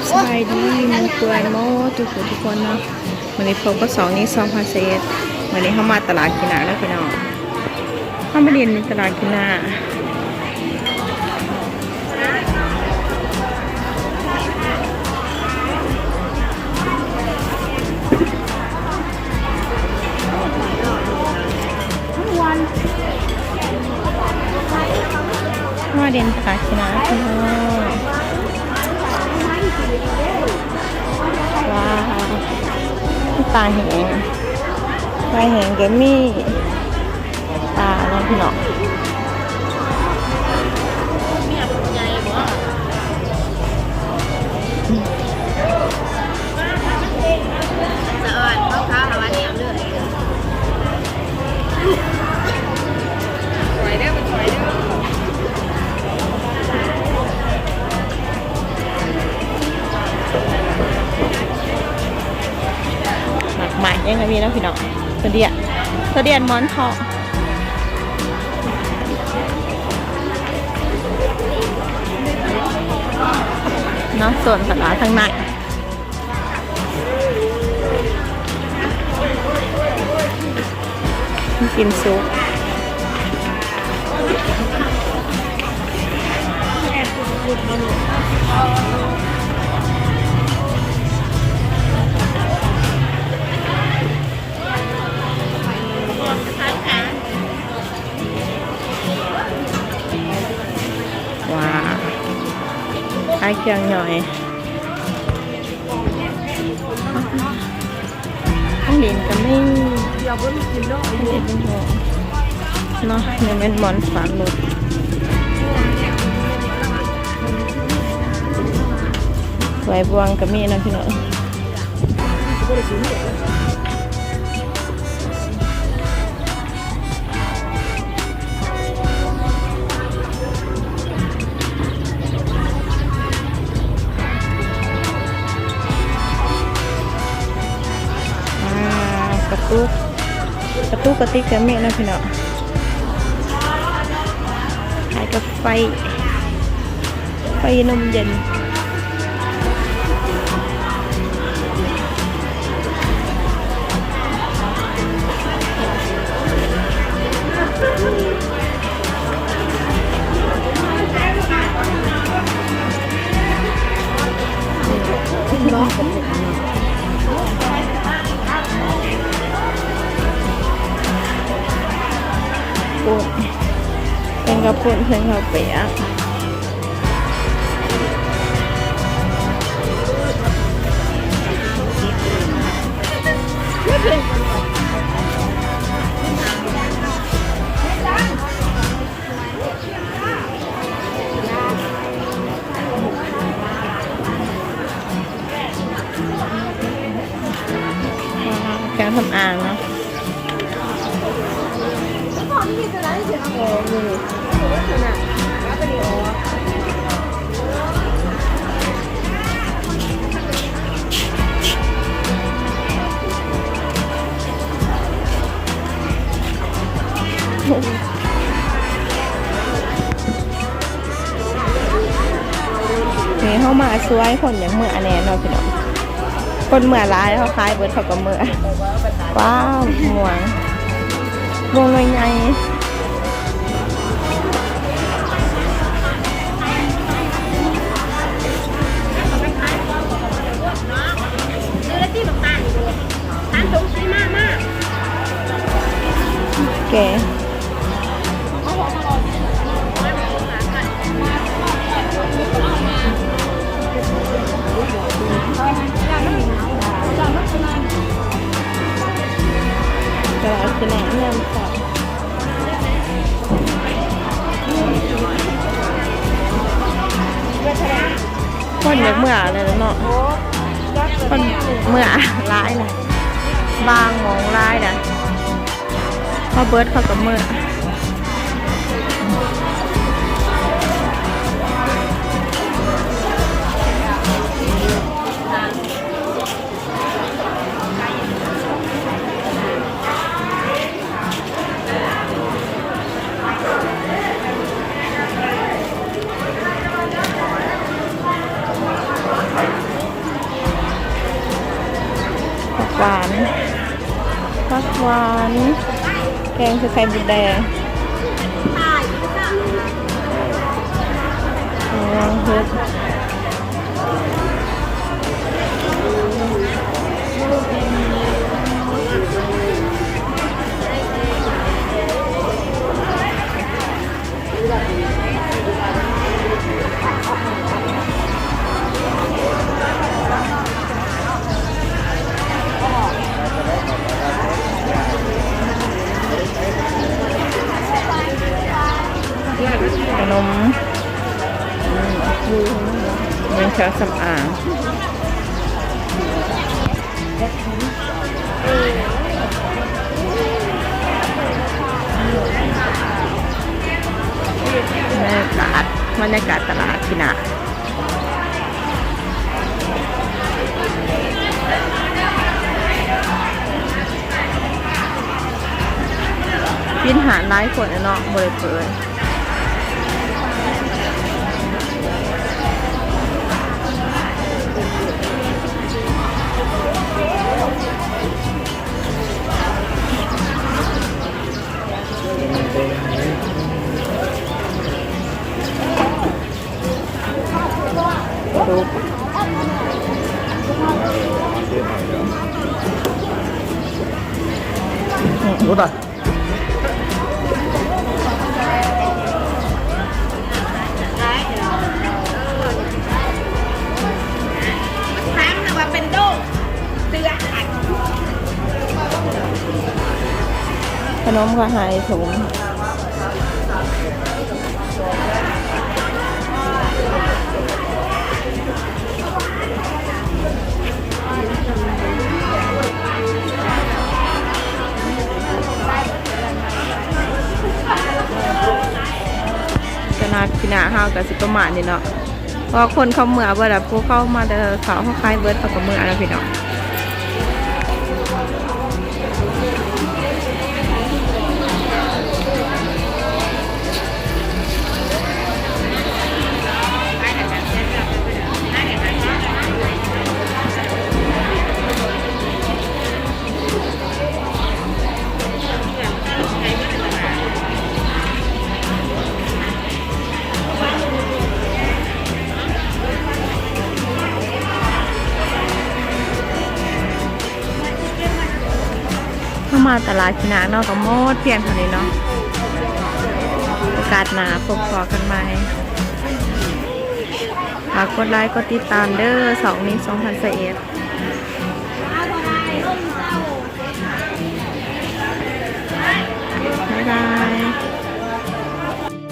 ສະບາຍດີໝູ່ເພື່ອນໝົດທຸກຜູ້ທຸກຄົນເນາະ. ມື້ນີ້ພົບກັບຊ່ອງນີ້ ຊ່ອງພາເສດ. ມື້ນີ້ເຮົາມາຕະຫຼາດກີນາເດີພີ່ນ້ອງ. ເຮົາມາຫຼິ້ນຕະຫຼາດກີນາ. ມາເດັ່ນຕະຫຼາດກີນາພີ່ນ້ອງ. ວ້າວ ປາແຫ້ງ ປາແຫ້ງກໍມີ ປາເນາະພີ່ນ້ອງ. ໝາກໄມ້ຍັງກໍມີເນາະພີ່ນ້ອງ. ທຸລຽນ ທຸລຽນໝອນທອງເນາະ. ໂຊນຕະຫຼາດທາງໃນ ກິນຊຸບ. ວ້າວ ຂາຍເຄື່ອງຍ່ອຍ ຂອງຫຼິ້ນກໍມີເນາະ. ນີ້ແມ່ນບ່ອນຝາກລົດ ຖ້ວຍບ່ວງກໍມີເນາະພີ່ນ້ອງ. ອ່າ ກະຕຸກ ກະຕຸກກະຕິກກໍມີເນາະພີ່ນ້ອງ. ຂາຍກາໄຟ ໄຟນົມເຢັນ. ໂອ້ຍ ເຊິ່ງເຂົ້າປຸ້ນ ເຊິ່ງເຂົ້າປຽກ. ເຄື່ອງສຳອາງເນາະ. ນີ້ເຮົາມາຊ່ວຍຄົນຢາກເມືອແດ່ເນາະພີ່ນ້ອງ. ຄົນເມືອຫຼາຍ ເຮົາຂາຍເບິດເຂົາກໍເມືອ. ວ້າວ ມ່ວງ ມ່ວງໜ່ວຍໃຫຍ່. ໂອເຄ ຕະຫຼາດຊະນະງາມຄັກ. ຄົນຢາກເມືອແລ້ວເນາະ ຄົນເມືອຫຼາຍນະ ບາງໝ່ອງຫຼາຍນະ ພໍເບິດເຂົາກໍເມືອ. ຫວານ ຜັກຫວານ ແກງໃສ່ໄຂ່ມົດແດງ ແກງເຫັດ. ຂະໜົມ ແມ່ນເຄື່ອງສຳອາງ. ບັນຍາກາດ ບັນຍາກາດຕະຫຼາດທີ່ໜ້າ ປິດຮ້ານຫຼາຍຄົນແລ້ວເນາະ ບໍ່ໄດ້ເປີດ. ໂອ້ຕາຍ. ຂະໜົມກະໃຫ້ຖົງ. ຕະຫຼາດທີ່ໜ້າເຮົາກະຊິປະມານນີ້ເນາະ ເພາະວ່າຄົນເຂົາເມືອເບິດລະ ພວກເຂົາມາແຕ່ເຊົ້າ ເຂົາຂາຍເບິດ ເຂົາກະເມືອແລ້ວພີ່ນ້ອງ. ເຮົາມາຕະຫຼາດທີ່ໜ້າເນາະ ກະໝົດພຽງເທົ່ານີ້ເນາະ ໂອກາດໜ້າພົບພໍ້ກັນໃໝ່ ຝາກກົດໄລກົດຕິດຕາມເດີ ຊ່ອງນິງ ສອງພັນຊາວເອັດ.